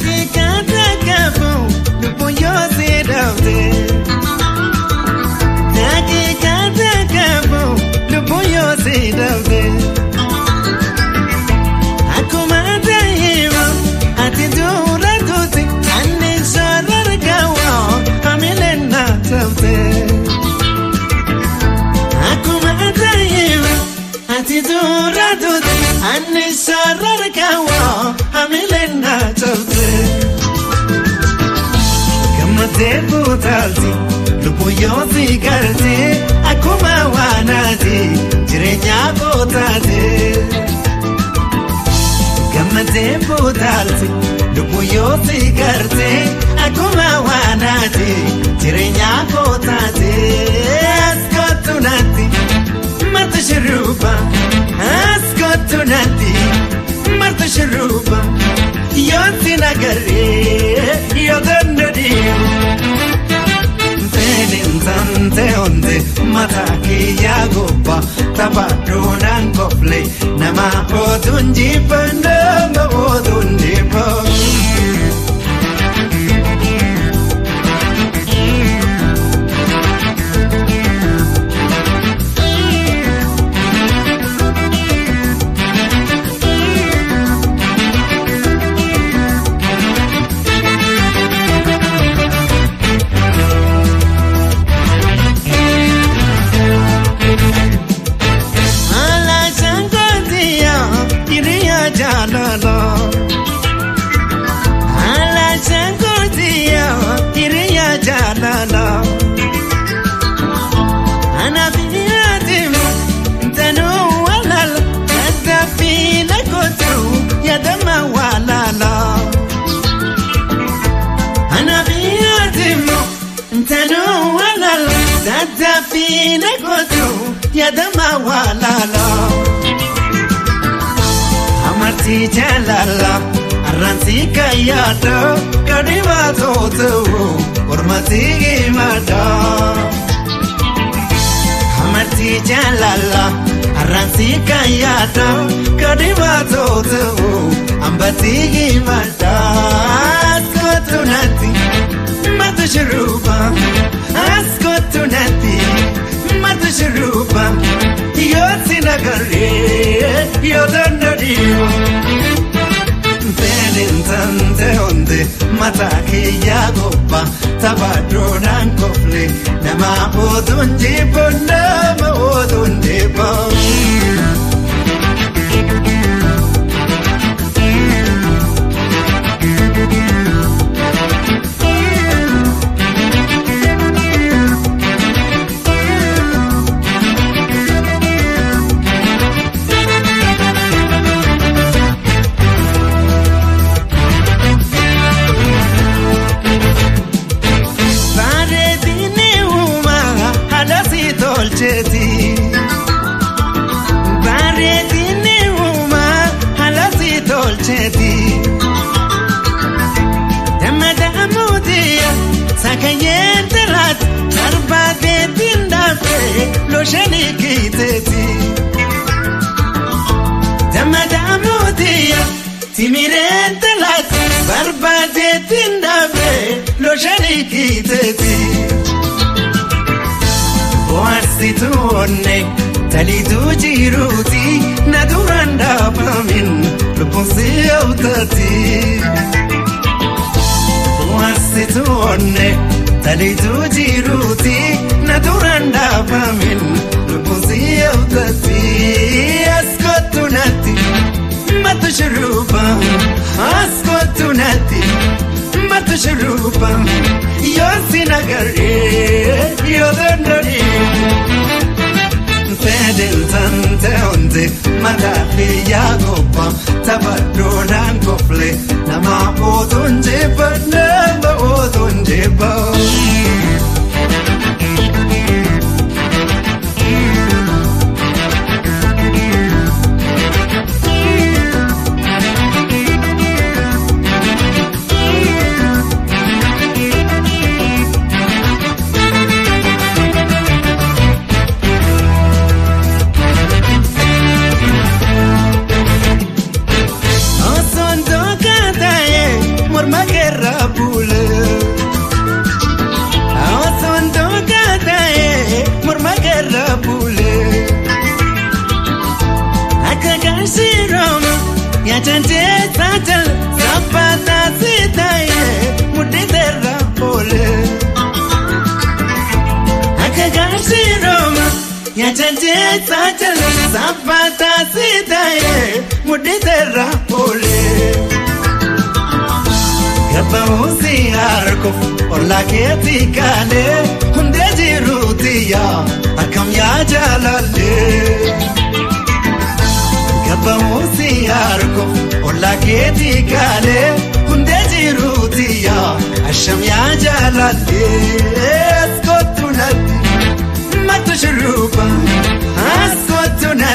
Daqiiqaa qabu lubbuun yoo si dhabde. Daqiiqaa qabu lubbuun yoo si dhabde. Akkuma daa'ima ati dura duuti ani soorara gaawaa hamileen na tabte. Akkuma daa'ima ati dura duuti ani soorara gaawaa hamileen na tabte. Gammadee buutaalti lubbuun yoo si garte akkuma waanaati jireenya kootaate. Gammadee buutaalti lubbuun yoo si garte akkuma waanaati jireenya kootaate. As kootu naatti marti shurruba as kootu naatti marti shurruba yoo si nagarree yoo dandeenyu. Tante onde mata kiyya gobba taphaadhuudhaan kofle nama oduun jibba nama oduun jibba. Amartii jaalala arraansi kayyaadha kadhima tootu ormati himadha. Amartii jaalala arraansi kayyaadha kadhima tootu ambati himadha. Askootu naatti matu shuruba askootu naatti matu shuruba. Yoo si nagarree yoo dandeenyu. Fedhin tante onde mata kiyya gobba taphaadhuudhaan kofle nama oduun jibbu nama oduun jibbu. Bareedinni uumaa haala si tolcheeti. Dammadaamuutiya sakayyeen tiraati barbaadeetiin daaftee looshanii kiiteeti. Dammadaamuutiya timireen tiraati barbaadeetiin daaftee looshanii kiiteeti. Bohaarsituu onne taliituu jiruuti na duraan dhaabamin lubbuun si hawwatati. Bohaarsituu onne taliituu jiruuti na duraan dhaabamin lubbuun si hawwatati. As kootu naatti matu shuruba as kootu naatti matu shuruba yoo si nagarree yoo dandeenyu. Fedhin tante onde mata kiyya gobba taphaadhuudhaan kofle nama oduun jibba nama oduun jibba. Nyaatantee saajal saaphataa siitaayee muddeeterra oole. Akka gaashii rooma nyaatantee saajal saaphataa siitaayee muddeeterra oole. Gabamuusi harkuuf ollaa keetii kaalee hundee jiruuti yaa akkam yaa jaalallee. Gabamuusi harkuuf ollaa keetii kaalee hundee jiruuti yaa asham yaa jaalallee. Askootu natti mata shurruba askootu natti.